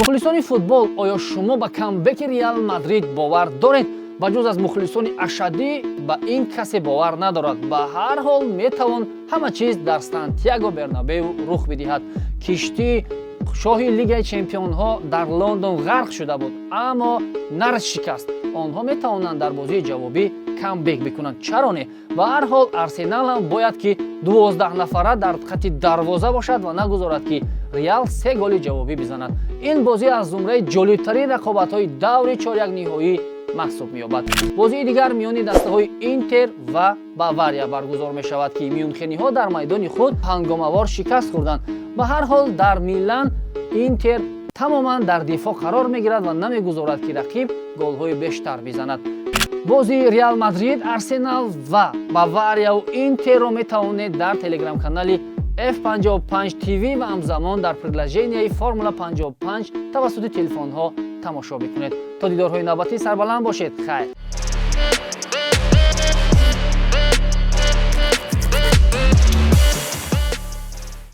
Мухлисони футбол, оё шумо ба камбеки Реал Мадрид бовар доред? Ба ҷуз аз мухлисони ашаддӣ ба ин касе бовар надорад. Ба ҳар ҳол, метавон ҳама чиз дар Сантяго Бернабеу рух бидиҳад. Киштии шоҳи Лигаи чемпионҳо дар Лондон ғарқ шуда буд, аммо нашикаст. Онҳо метавонанд дар бозии ҷавобӣ камбек бикунанд, чаро не? Ба ҳар ҳол, Арсенал ҳам бояд, ки 12 нафара дар хати дарвоза бошад ва нагузорад, ки Реал се голи ҷавобӣ бизанад. Ин бозӣ аз зумраи ҷолибтарин рақобатҳои даври чорякниҳоӣ маҳсуб меёбад. Бозии дигар миёни дастаҳои Интер ва Бавария баргузор мешавад, ки мюнхениҳо дар майдони худ ҳангомавор шикаст хӯрданд. Ба ҳар ҳол, дар Милан Интер тамоман дар дифоъ қарор мегирад ва намегузорад, ки рақиб голҳои бештар бизанад. Бозии Реал Мадрид, Арсенал ва Баварияву Интерро метавонед дар телеграм-канали F55 TV ва ҳамзамон дар приложенияи Формула 55 тавассути телефонҳо тамошо бикунед. То дидорҳои навбатӣ сарбаланд бошед, хайр.